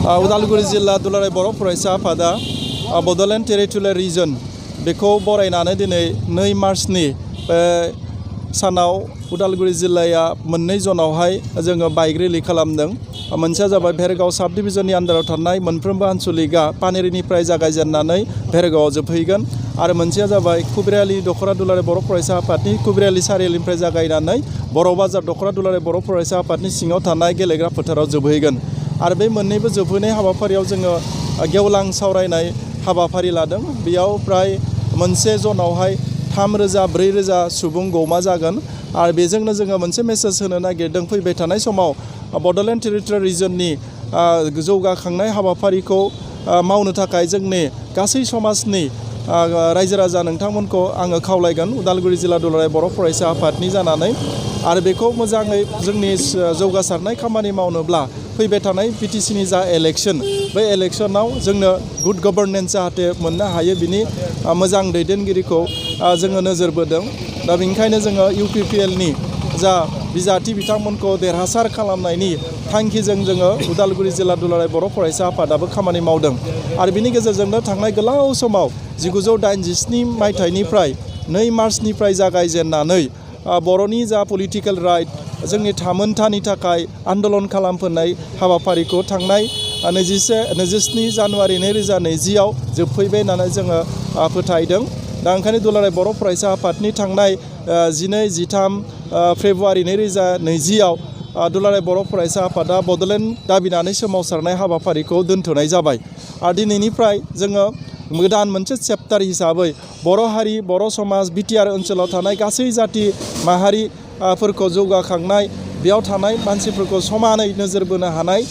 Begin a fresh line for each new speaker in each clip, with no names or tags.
उदालगुरि जिल्ला दुलाराय बर' फरायसा आफादा बड'लेण्ड टेरिटरियेल रिजन बेखौ बरायनानै दिनै 2 मार्चनि सानाव उदालगुरि जिल्लाया मोननै जनावहाय जोङो बाइक रेलि खालामदों। मोनसेया जाबाय भेरगाव साब डिभिजननि आन्दाराव थानाय मोनफ्रोमबो आनसलिकआ पानेरिनिफ्राय जागायजेननानै भेरगावआव जोबहैगोन आरो मोनसेया जाबाय कुब्रियाली दख'रा दुलाराय बर' फरायसा आफादनि कुब्रियाली सारिआलिनिफ्राय जागायनानै बर' बाजार दख'रा दुलाराय बर' फरायसा आफादनि सिङाव थानाय गेलेग्रा फोथाराव जोबहैगोन आरो बे मोननैबो जोबहैनाय हाबाफारियाव जोङो गेवलां सावरायनाय हाबाफारि लादों। बेयाव प्राय मोनसे जनावहाय 3,000-4,000 सुबुं गौमा जागोन आरो बेजोंनो जोङो मोनसे मेसेज होनो नागिरदों फैबाय थानाय समाव बड'लेण्ड टेरिटरियेल रिजननि जौगाखांनाय हाबाफारिखौ मावनो थाखाय जोंनि गासै समाजनि रायजो राजा नोंथांमोनखौ आङो खावलायगोन उदालगुरि जिल्ला दुलाराय बर' फरायसा आफादनि जानानै आरो बेखौ मोजाङै जोंनि जौगासारनाय खामानि मावनोब्ला फैबाय थानाय बिटिसिनि जा इलेक्शन बे इलेक्शनाव जोंनो गुड गभर्नेन्स जाहाथे मोननो हायो बिनि मोजां दैदेनगिरिखौ जोङो नोजोर बोदों। दा बेनिखायनो जोङो UPPLनि जा बिजाथि बिथांमोनखौ देरहासार खालामनायनि थांखिजों जोङो उदालगुरि जिल्ला दुलाराय बर' फरायसा आफादाबो खामानि मावदों आरो बिनि गेजेरजोंनो थांनाय गोलाव समाव 1987 मायथाइनिफ्राय 2 मार्चनिफ्राय जागायजेननानै बर'नि जा पलिटिकेल राइट जोंनि थामोनथानि थाखाय आन्दलन खालामफैनाय हाबाफारिखौ थांनाय 27 जानुवारि 2020आव जोबफैबाय होननानै जोङो फोथायदों। दा ओंखायनो दुलाराय बर' फरायसा आफादनि थांनाय 12-13 फेब्रुवारि 2020आव दुलाराय बर' फरायसा आफादा बड'लेण्ड दाबिनानै सोमावसारनाय हाबाफारिखौ दोनथ'नाय जाबाय आरो दिनैनिफ्राय जोङो गोदान मोनसे चेप्टार हिसाबै बर' हारि बर' समाज बिटिआर ओनसोलाव थानाय गासै जाथि माहारिफोरखौ जौगाखांनाय बेयाव थानाय मानसिफोरखौ समानै नोजोर बोनो हानाय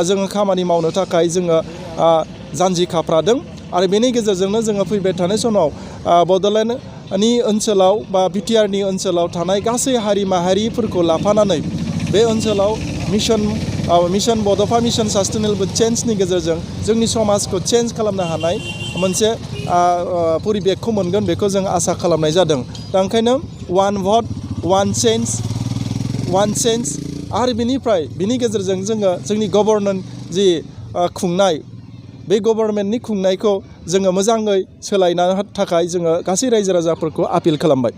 जोङो खामानि मावनो थाखाय जोङो जानजि खाफ्रादों आरो बेनि गेजेरजोंनो जोङो फैबाय थानाय समाव बड'लेण्डनि ओनसोलाव बा बिटिआरनि ओनसोलाव थानाय गासै हारि माहारिफोरखौ लाफानानै बे ओनसोलाव मिशन बड'फा मिशन सास्टेनेबल चेन्जनि गेजेरजों जोंनि समाजखौ चेन्ज खालामनो हानाय मोनसे परिबेकखौ मोनगोन बेखौ जों आसा खालामनाय जादों। दा ओंखायनो 1 vote 1 change आरो बिनि गेजेरजों जोङो जोंनि गभर्नमेन्ट जि खुंनाय बे गभर्नमेन्टनि खुंनायखौ जोङो मोजाङै सोलायनो थाखाय जोङो गासै रायजो राजाफोरखौ आपिल खालामबाय।